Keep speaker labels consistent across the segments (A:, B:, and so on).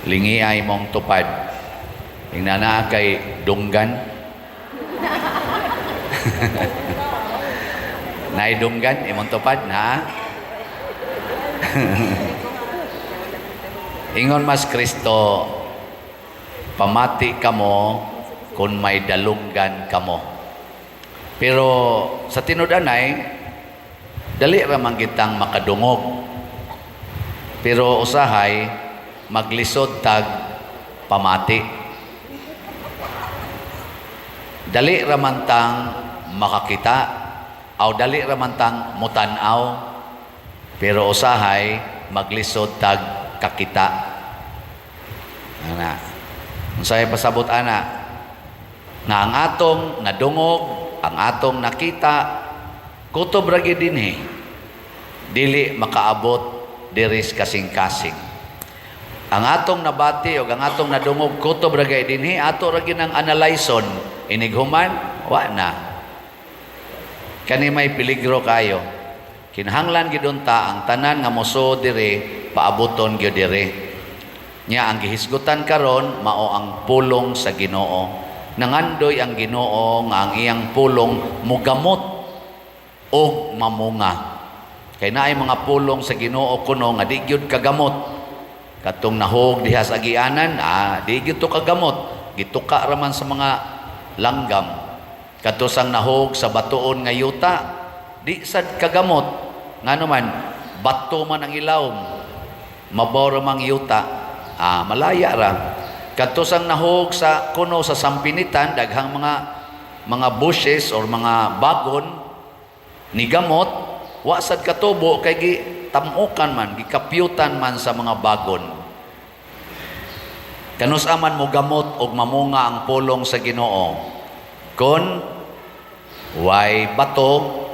A: Lingi imong tupad. Ingna naa kay dunggan. Naay dunggan imong tupad na. Ingon mas Kristo, pamati kamo kung may dalunggan kamo. Pero sa tinud-anay, dali ra man kitang makadungog. Pero usahay maglisod tag pamati. Dali ra man tang makakita aw dali ra man tang mutan-aw. Pero usahay maglisod tag kakita. Ana. Unsay pasabot ana? Nga ang atong nadungog, ang atong nakita, kutob ra gyud dinhi. Dili makaabot diri sa kasing-kasing. Ang atong nabati o ang atong nadungog, kutob ra gyud dinhi, ato ra gyud ang analyson. Inighuman, wa na. Kani may peligro kayo. Kinahanglan gyud unta ang tanan nga mosuod diri paaboton gyud diri. Nya ang gihisgutan karon mao ang pulong sa Ginoo. Nangandoy ang Ginoo nga ang iyang pulong mugamot og mamunga. Kay naay mga pulong sa Ginoo kuno nga di gyud kagamot. Katong nahog diha sa agianan, di gyud to kagamot. Gituka ra man sa mga langgam. Kadto sang nahog sa batuon nga yuta, di sad kagamot. Ngano man, bato man ang ilawom. Mabaw ra mang yuta, malaya ra. Kadto sang nahog sa kuno sa sampinitan, daghang mga bushes or mga bagon ni gamot, wa sad katubo kay gi tamukan man, gikapyutan man sa mga bagon. Kanus aman mo gamot og mamunga ang pulong sa Ginoo kon way bato,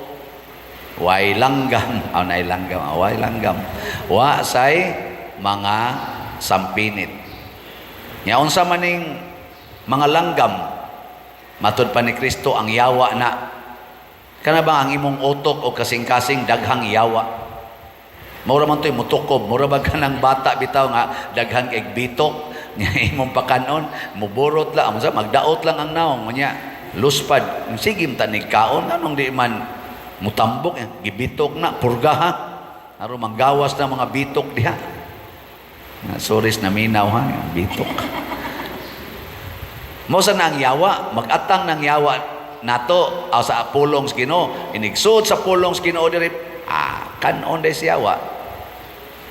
A: way langgam, aw nay langgam, way langgam, wa say mga sampinit. Nya unsa maning mga langgam? Matud pa ni Kristo, ang yawa na. Kana ba ang imong utok o kasing-kasing daghang yawa? Mura man to'y mutukob, mura ba kanang bata bitaw nga daghan kay bitok nya imong pakanon, muburot lang, unsa magdaot lang ang naong nya luspad. Sige ta ni kaon, anong di man mutambok, gibitok na purga ha. Aron manggawas na mga bitok diha. Sorry na minaw ha, bitok. Mo sa na ang yawa, magatang ng yawa nato aw sa pulong sa Ginoo, inigsuod sa pulong sa Ginoo diri, kanon day si yawa.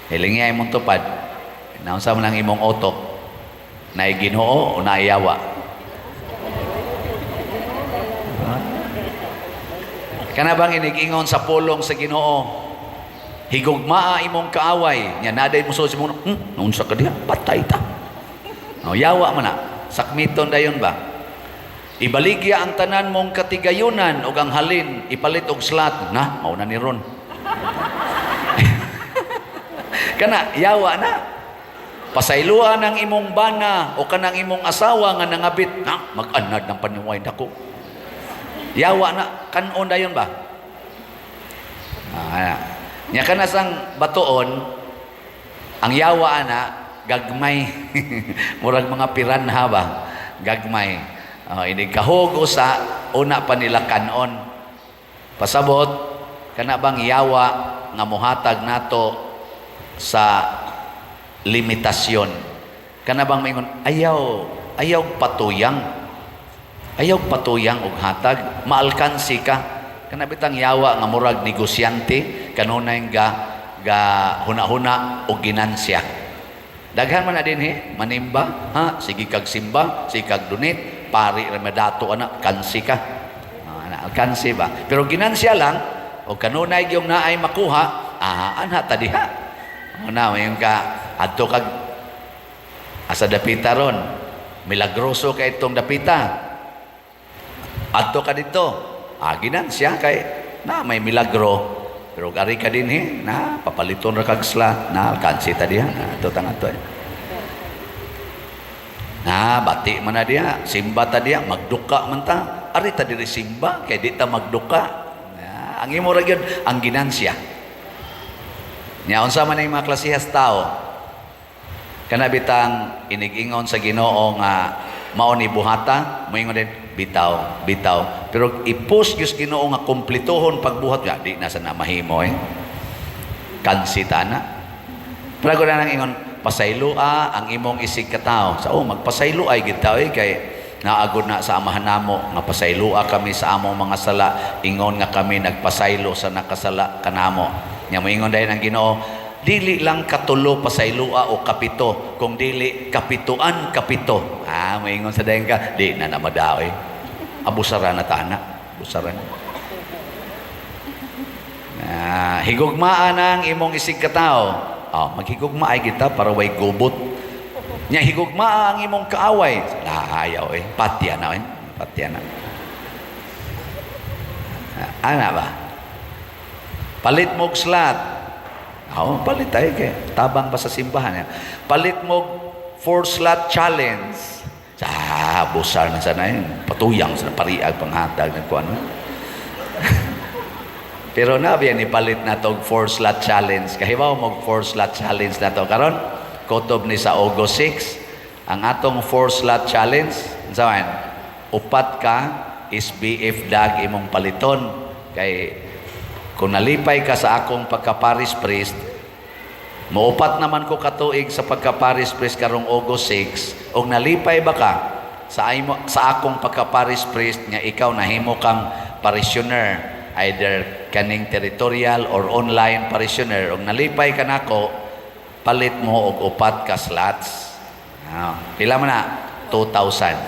A: Hilingi imong tupad. Naunsa man ang imong utok? Naay Ginoo o naay yawa? Kana bang inigingon sa pulong sa Ginoo, higugmaa imong kaaway, nya naday mo sa imong, naunsa ka diha, patay ta. O, yawa man na, sakmiton dayon ba? Ibaligya ang tanan mong katigayunan ug ang halin ipalit og slat na mao na ni ron. Kana yawa na. Pasayloan ang imong bana o kanang imong asawa nga nangabit na mag-anad ng panuway dako. Yawa na, kanon dayon ba? Nya kana sang batuon, ang yawa ana gagmay. Murag mga piranha ba? Gagmay. Ini kahog usa una pa nila kanon. Pasabot kana bang yawa nga mohatag nato sa limitasyon. Kana bang maingon ayaw, ayaw patuyang. Ayaw patuyang og hatag, maalkansi ka. Kana bitang yawa nga murag negosyante kanunay ga huna-huna og ginansya. Daghan man na dinhi, manimba, ha, sige kag simba, sige kag donate, pari ra madato ana, kansi ka. Ana, alkansi ba? Pero ginansya lang, o kanunay gyung naay makuha, anha ta diha. Una, mayon ka, adto kag asa dapita ron, milagroso kay itong dapita. Adto ka dito, ginansya kay na may milagro. Pero ari ka dinhi, na papaliton ra kag slat, na alkansi ta diha, na ato tang ato. Na bati man na diha, simba ta diha, magduka man ta. Ari ta diri simba kay di ta magduka. Na, ang imo ra gyud ang ginansya. Nya unsa man ang mga klasehas tao? Kana bitang inig-ingon sa Ginoo nga mao ni buhata, moingon din bitaw, bitaw. Pero i-push gyud Ginoo nga kompletohon pagbuhat nga di na sa na mahimo eh. Kansita na. Pero na nang ingon, pasayloa ang imong isig katawo. Sa oh, magpasaylo ay gid eh, kay naagod na sa Amahan namo nga pasayloa kami sa among mga sala, ingon nga kami nagpasaylo sa nakasala kanamo. Nya moingon dayon ang Ginoo, dili lang katulo pasayloa o kapito, kung dili kapituan kapito. Ah, moingon sa dayon ka, di na namadao eh. Abusaran na tana, abusaran. Ah, higugmaan ang imong isig katawo. Oh, maghigugma ay kita para way gubot. Nya higugmaa ang imong kaaway. Lahayaw eh. Patya na eh. Patya na. Ah, ana ba? Palit mo og slot. Oh, palit ay kay tabang pa sa simbahan. Eh. Palit mo og four slot challenge. Sa busar na sana yun. Patuyang sa pariag panghatag ng kuan. Pero na biya ni palit na to og four slot challenge. Kahibaw mo og four slot challenge na to karon. Kutob ni sa August 6 ang atong four slot challenge. Unsa man? Upat ka SBF dag imong paliton kay kung nalipay ka sa akong pagka-parish priest, muupat naman ko katuig sa pagka-parish priest karong August 6, og nalipay ba ka sa, imo, sa akong pagka-parish priest nga ikaw nahimo kang parishioner, either kaning territorial or online parishioner, og nalipay ka nako, palit mo og upat ka slots. Ah, pila man na? 2,000.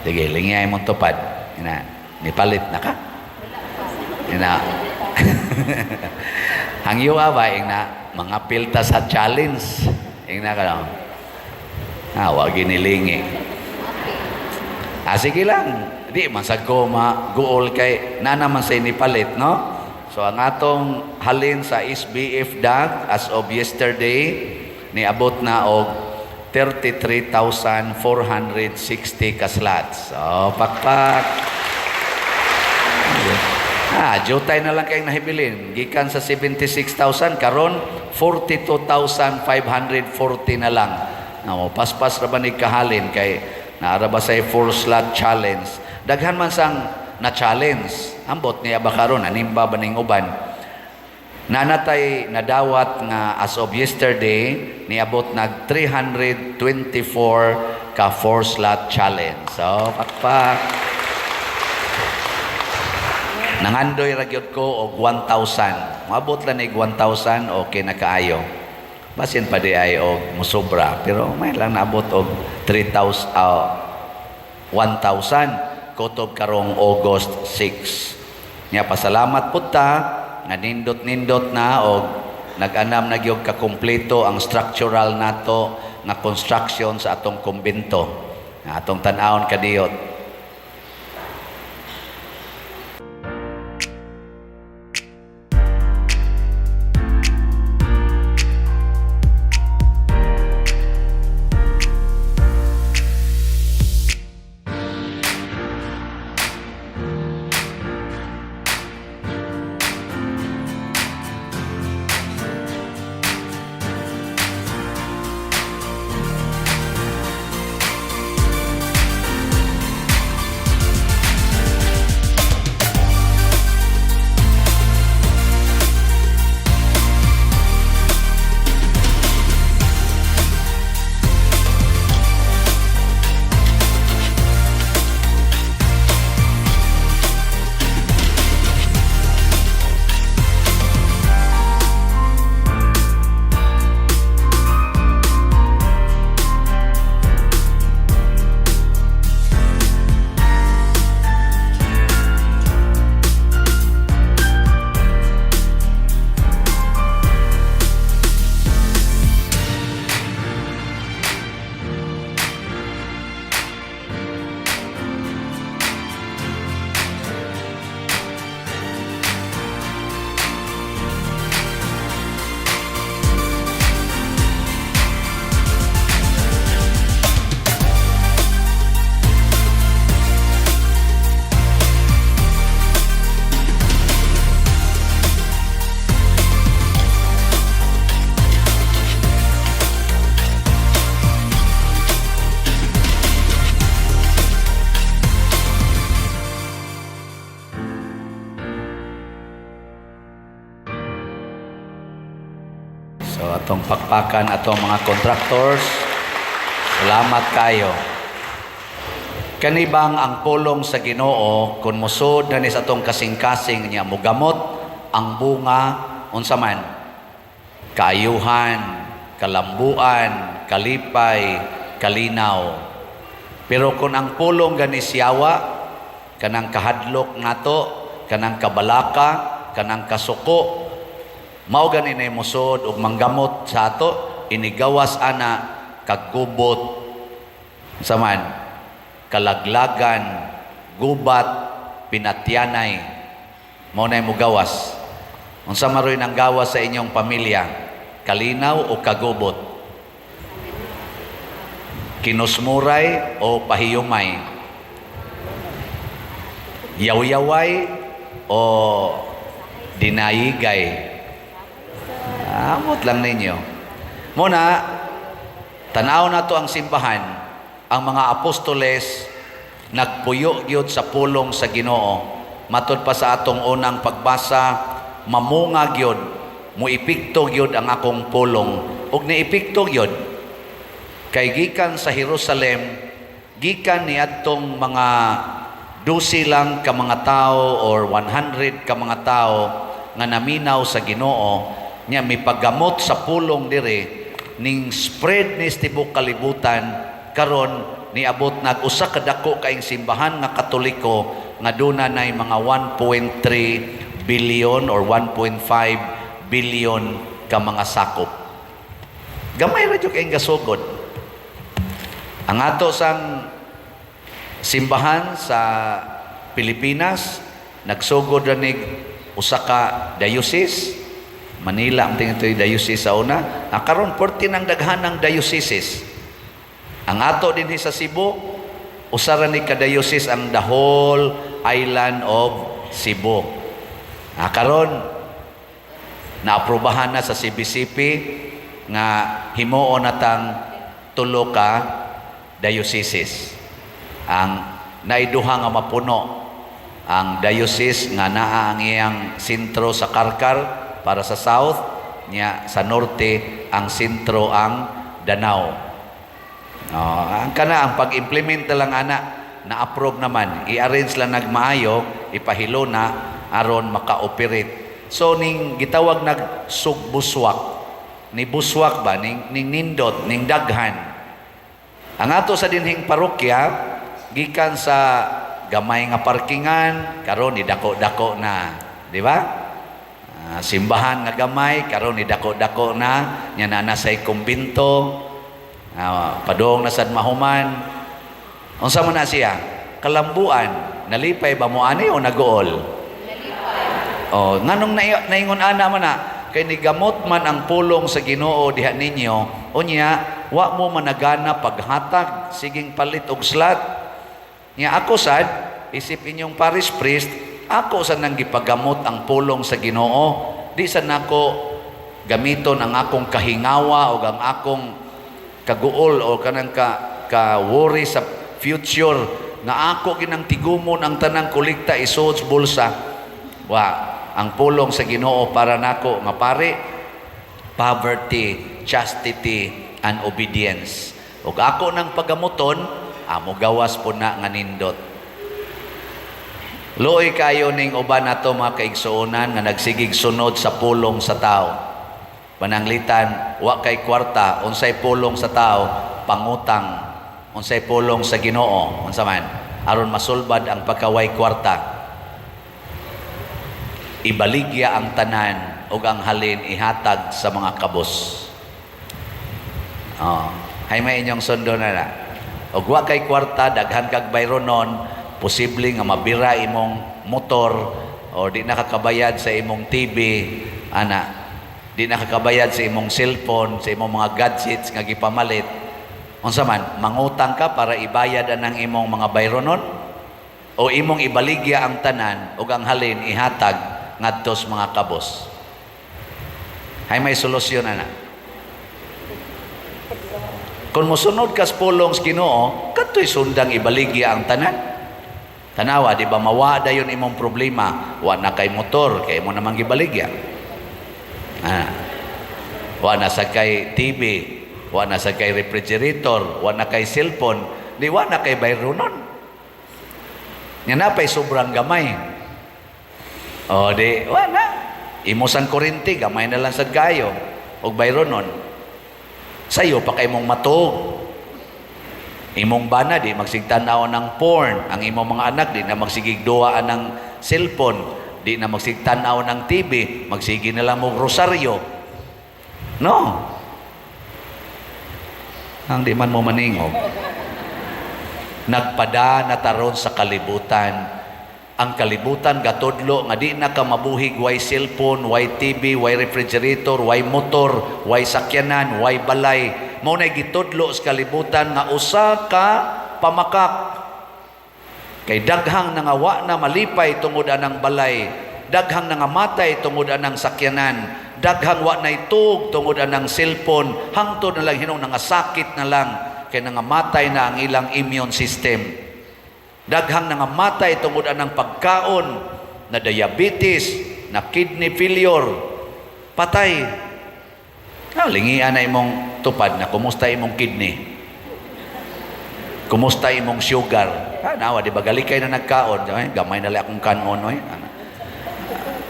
A: Sige, lingay mong tupad. Ina, nipalit na ka. Ina. Hangyo ba ing na mga pilta sa challenge. Ing na ka no? Ah, wag ginilingi. Ah, sige lang. Di man sad ko maguol kay na naman sa inipalit, no? So ang atong halin sa SBF DAG as of yesterday niabot na og 33,460 ka slots. So, pakpak. Ah, jutay na lang kayong nahibilin. Gikan sa 76,000 karon 42,540 na lang. No, paspas ra ba ni kahalin kay naara ba say four slot challenge. Daghan man sang na challenge. Ambot niya ba karon animba ba ning uban? Nanatay nadawat nga as of yesterday niabot nag 324 ka four slot challenge. So, pakpak. Nangandoy ra gyud ko og 1,000. Moabot lang nig 1,000, okay na kaayo. Basin pa di ay og musobra, pero may lang naabot og 3,000, 1,000 kutob karong August 6. Nya pasalamat pud ta nga nindot-nindot na og nag-anam na gyud kakumpleto ang structural nato nga construction sa atong kumbento. Nga atong tan-awon kadiyot. So atong pakpakan atong mga contractors. Salamat kayo. Kanibang ang pulong sa Ginoo, kung musod na ni sa atong kasing-kasing niya, mugamot ang bunga, unsa man? Kaayuhan, kalambuan, kalipay, kalinaw. Pero kung ang pulong gani siyawa, kanang kahadlok nato, kanang kabalaka, kanang kasuko, mao gani na musod ug manggamot sa ato, inigawas ana kagubot saman kalaglagan, gubat, pinatyanay, mao na mugawas. Unsa maroy nang gawas sa inyong pamilya? Kalinaw o kagubot? Kinusmuray o pahiyumay? Yawyaway o dinayigay? Amot lang ninyo. Muna, tanaw na to ang simbahan, ang mga apostoles nagpuyo gyud sa pulong sa Ginoo. Matud pa sa atong unang pagbasa, mamunga gyud, muepekto gyud ang akong pulong. Ug niepekto gyud kay gikan sa Jerusalem, gikan niadtong mga 12 lang ka mga tao or 100 ka mga tao nga naminaw sa Ginoo nya mipaggamot sa pulong dire, ning spread ni tibok kalibutan. Karon niabot nag usa ka dako kaing simbahan nga Katoliko nga duna nay mga 1.3 billion or 1.5 billion ka mga sakop. Gamay ra jud kaayong gasugod. Ang ato sang simbahan sa Pilipinas, nagsugod ra nig usa ka diocese, Manila ang tingin diocese sa una. Ah, karon perti ng daghan ng dioceses. Ang ato dinhi sa Cebu, usa ra ni ka diocese, ang the whole island of Cebu. Ah, karon naaprubahan na sa CBCP nga himuon natang tulo ka dioceses. Ang naiduha nga mapuno ang diocese nga naa ang iyang sentro sa Carcar para sa south niya, sa norte ang sentro ang Danao. Oh, ang kana ang pag-implement na lang ana, na-approve naman, i-arrange lang nagmaayo, ipahilo na aron maka-operate. So ning gitawag nag sugbuswak, ni buswak ba, ning nindot, ning daghan. Ang ato sa dinhing parokya, gikan sa gamay nga parkingan, karon ni dako-dako na, di ba? Ah, simbahan nga gamay, karon ni dako-dako na, nya na nasay kumbinto, padong na sad mahuman. Unsa man na siya? Kalambuan. Nalipay ba mo ani o naguol? Oh, nganong naingon ana man na? Kay nigamot man ang pulong sa Ginoo diha ninyo, unya wa mo managana paghatag, siging palit og slot. Nya ako sad, isip inyong parish priest, ako sa nang gipagamot ang pulong sa Ginoo. Di sa nako gamiton ang akong kahingawa o ang akong kaguol o kanang ka worry sa future nga ako ginang tigumon ang tanang kolekta isuod sa bulsa. Wa, ang pulong sa Ginoo para nako nga pare, poverty, chastity and obedience. Ug ako nang pagamuton, amo gawas po na nga nindot. Luoy kayo ning uban nato mga kaigsuonan nga nagsigig sunod sa pulong sa tao. Pananglitan, wa kay kwarta, unsay pulong sa tao? Pangutang. Unsay pulong sa Ginoo? Unsa man? Aron masulbad ang pagkaway kwarta. Ibaligya ang tanan ug ang halin ihatag sa mga kabos. Oh, hay may inyong sundo na na. Ug wa kay kwarta, daghan kag bayronon, posible nga mabira imong motor o di nakakabayad sa imong TV, ana, di nakakabayad sa imong cellphone, sa imong mga gadgets nga gipamalit. Unsa man, mangutang ka para ibayad anang imong mga bayronon o imong ibaligya ang tanan ug ang halin ihatag ngadto sa mga kabos? Hay may solusyon ana. Kung mosunod ka sa pulong sa Ginoo, kadto'y sundang ibaligya ang tanan. Tanawa, di ba mawa dayon imong problema, wa na kay motor, kay mo namang gibaligya. Ah. Wa na sa kay TV, wa na sa kay refrigerator, wa na kay cellphone, di wa na kay bayronon. Nya napay sobrang gamay. O di, wa na. Imo sang kuryente, gamay na lang sad kayo. Og bayronon. Sayo pa kay mong matuog. Imong bana di magsigtanaw ng porn. Ang imong mga anak di na magsigig duwa ng cellphone, di na magsigtanaw ng TV, magsige na lang mo rosaryo. No. Ang di man mo maningog. Nagpada na taron sa kalibutan. Ang kalibutan gatudlo nga di na ka mabuhig way cellphone, way TV, way refrigerator, way motor, way sakyanan, way balay. Mao nay gitudlo sa kalibutan nga usa ka pamakak. Kay daghang nangawa na malipay tungod anang balay, daghang nangamatay tungod anang sakyanan, daghang wa nay tuog tungod anang cellphone, hangtod na lang hinuon nangasakit na lang kay nangamatay na ang ilang immune system. Daghang nangamatay tungod anang pagkaon, na diabetes, na kidney failure, patay. Ah, lingian na imong tupad na kumusta imong kidney? Kumusta imong sugar? Ah, nawa, di ba galikay na nagkaon? Ay, gamay na lang akong kanon. Oy. Ano?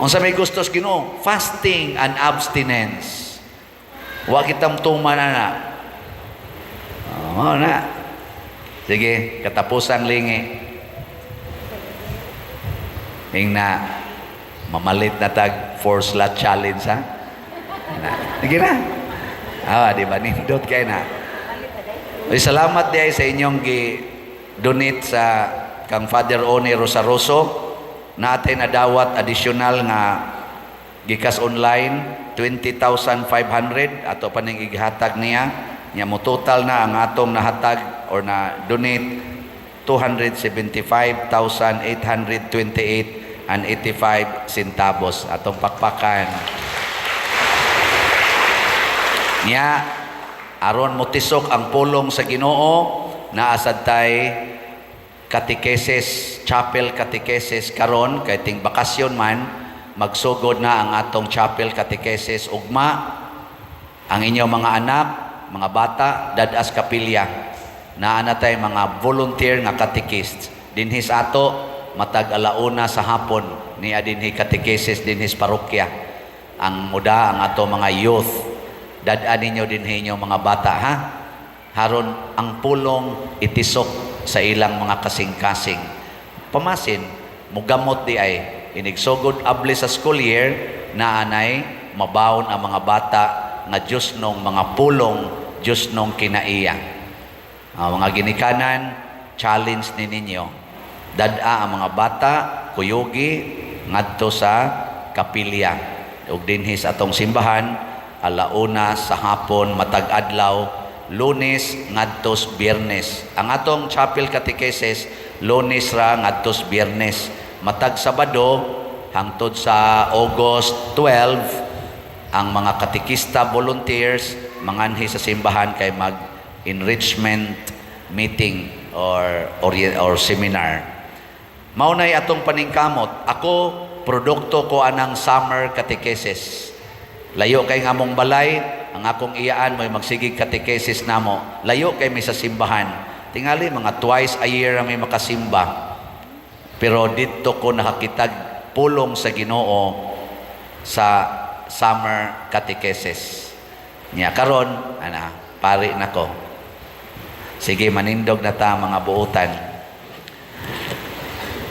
A: Unsa may gusto sa Ginoo? Fasting and abstinence. Wa kitang tuman na na. Oh, na. Sige, katapusang lingi. Ing na, mamalit na tag four slot challenge, ha? Na. Sige na. Ah, di ba? Nindot kay na. Uy, salamat di ay sa inyong gi-donate sa kang Father Oni Rosaroso. Natay na dawat additional nga gikas online 20,500 ato pa ning igihatag niya. Nya mo total na ang atong nahatag or na donate 275,828 and 85 centavos, atong pakpakan. Nya aron motisok ang pulong sa Ginoo, naa sad tay catechesis, chapel catechesis karon kay ting bakasyon man, magsugod na ang atong chapel catechesis ugma. Ang inyong mga anak, mga bata, dad-as kapilya. Naa na tay mga volunteer nga catechist dinhi sa ato matag 1:00 sa hapon niya dinhi catechesis dinhi sa parokya. Ang muda ang ato mga youth. Dad-a ninyo dinhi inyong mga bata, ha, haron ang pulong itisok sa ilang mga kasing-kasing. Pamasin mugamot di ay inigsugod abli sa school year na anay mabawon ang mga bata nga Diyos nung mga pulong, Diyos nung kinaiya. Ang mga ginikanan, challenge ni ninyo. Dad-a ang mga bata, kuyugi, ngadto sa kapilya. Ug dinhi sa atong simbahan, 1:00 sa hapon, matag adlaw, Lunes ngadtos Biyernes. Ang atong chapel catechesis, Lunes ra ngadtos Biyernes. Matag Sabado, hangtod sa August 12, ang mga katekista volunteers manganhi sa simbahan kay mag enrichment meeting or seminar. Mao nay atong paningkamot. Ako, produkto ko anang summer catechesis. Layo kay nga among balay, ang akong iyaan mo'y magsigig catechesis namo. Layo kay mi sa simbahan. Tingali mga twice a year may makasimba. Pero dito ko nakakitag pulong sa Ginoo sa summer catechesis. Nya karon ana pari nako. Sige, manindog na ta, mga buutan.